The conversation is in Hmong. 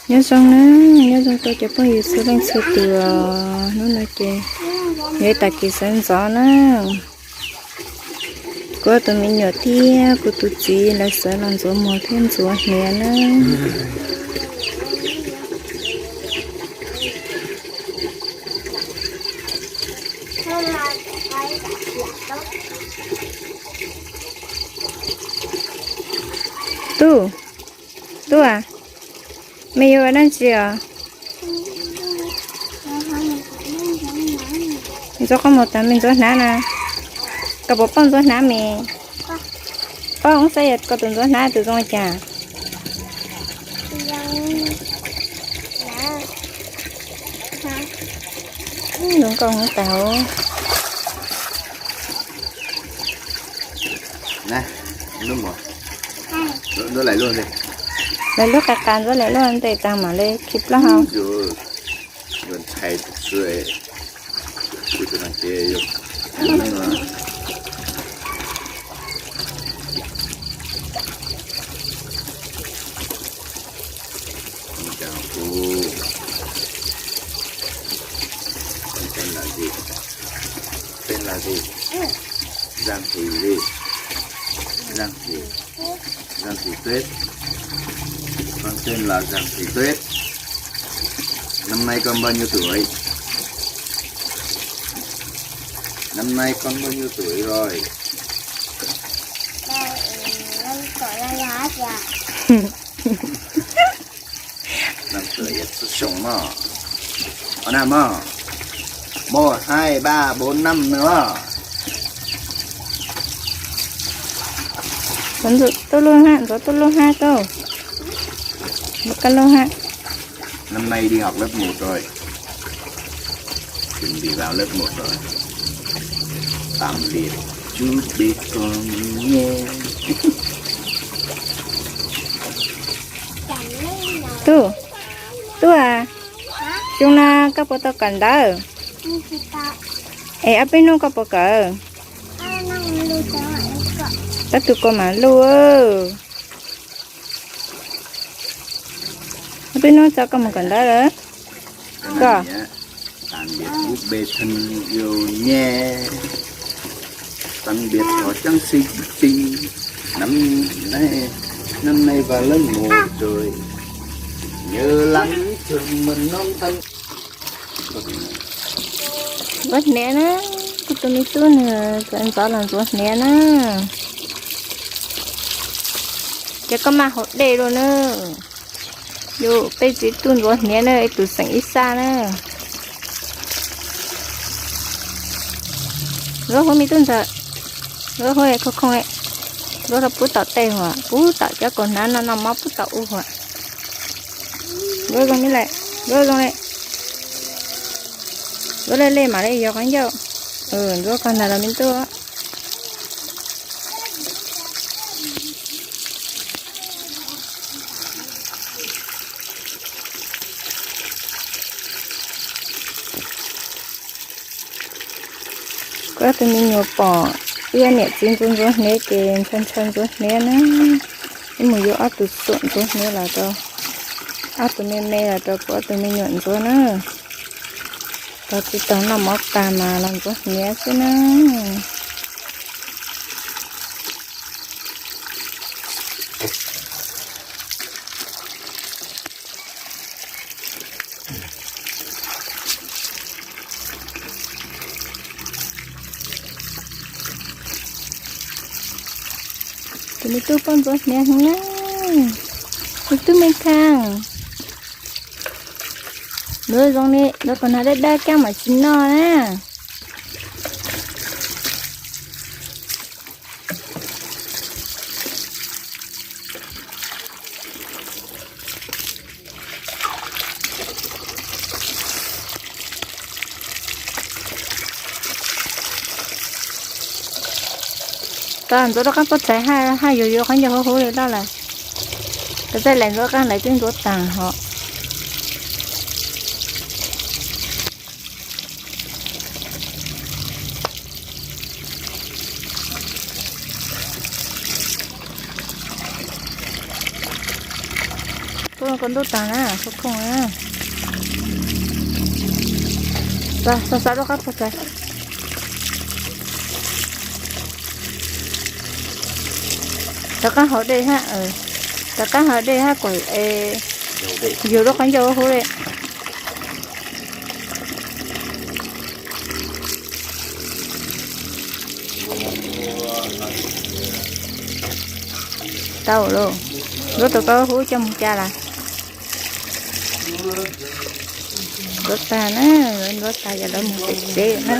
Nyob zoo na, nyob zoo rau cov phooj ywg txhua leej txhua tus os. Hnub no ces yog ib tag kis sawv ntxov na, kuv tus me nyuam thiab kuv tus txiv lawv sawv los ntxuav muag thiab ntxuav hniav na. Tub, tub a, me yuav ua dab tsi os? Ntxuav qhov muag tas me ntxuav hnav na. Koj puas paub ntxuav hnav me? Paub, xav yog koj tus ntxuav hnav tus zoo li cas? Zoo nkauj heev tas os. Lawv lub qas qas ntxuav lawv lub ntes tag mam li khi plaub hau. Tên là gì? Tên là gì? Giang Thị gì? Giang Thị. Giang Thị Tuyết. Con tên là Giang Thị Tuyết. Năm nay con bao nhiêu tuổi? Năm nay con bao nhiêu tuổi rồi? Đây, ừ, năm tuổi là gì hả chị ạ? Năm tuổi là số sống mà. Ở nào mà? Một, hai, ba, bốn, năm nữa. Ntxuav tuj luj ha, ntxuav tuj luj ha tuj. Ntxuav koj luj ha. Năm nay đi học lớp một rồi. Chuẩn bị vào lớp một rồi. Tạm biệt chú bé con nhé. Tub, tub a, xyoo no koj puas tau kawm ntawv? Es ob peb hnub koj puas kawm? Tab tus koj mam luj. Ob peb hnub tso koj mus kawm ntawv lawm. Koj Tạm biệt búp bê thân yêu nhé. Tạm biệt cỏ trắng xinh xinh. Năm nay, năm nay vào lớp một rồi. Nhớ lắm trường mầm non thân. Ntxuav hniav na, kuv tus me tub nws txawm ntxov los ntxuav hniav na. Ces koj maj hauv dej los na. Yus peb txiv tub ntxuav hniav na, ib tug xeem ib sab na. Ntxuav huv me tub ntxawm, ntxuav huv khoo khoo, ntxuav rau pub tom tej huam, pub tom cov kaus hnav no noj mov pub tom u huam. Ntxuav zoo li, ntxuav zoo li, ntxuav lej lej mam li yos qhov ncauj. Ntxuav koj ntag los me tub. Kuv ob tug me nyuam pom wb niam txiv ntxuav ntxuav hniav ces ntshaw ntshaw ntxuav hniav na. Wb mus yuav ob tug xuam ntxuav hniav los rau, ob tug me me los rau kuv ob tug me nyuam ntxuav na. Tau tsis tau noj mov tas mas los ntxuav hniav xwb na. Tus me tub paub ntxuav hniav heev na. Me tub me kheej. Ntxuav zoo li ntxuav kaus hnav dawb dawb kab mam tsis noj na. Tau ntxuav rov qab pob txhais haj yuav yuav qhov ncauj huv huv li loj lawm. Koj txaij laim ntxuav qab ntawd twb ntxuav taag hos. Koj ntuj tag na, koj khoom na. Xa xa lub qab puag tag. Rov qab haus dej hab, rov qab haus dej hab kom yug lub qab ncauj huv li. Tau lauj, yuav tau koj huv coj mus cas las? Ntuav tag na, ntuav tag yog lawv mus pem tsev na.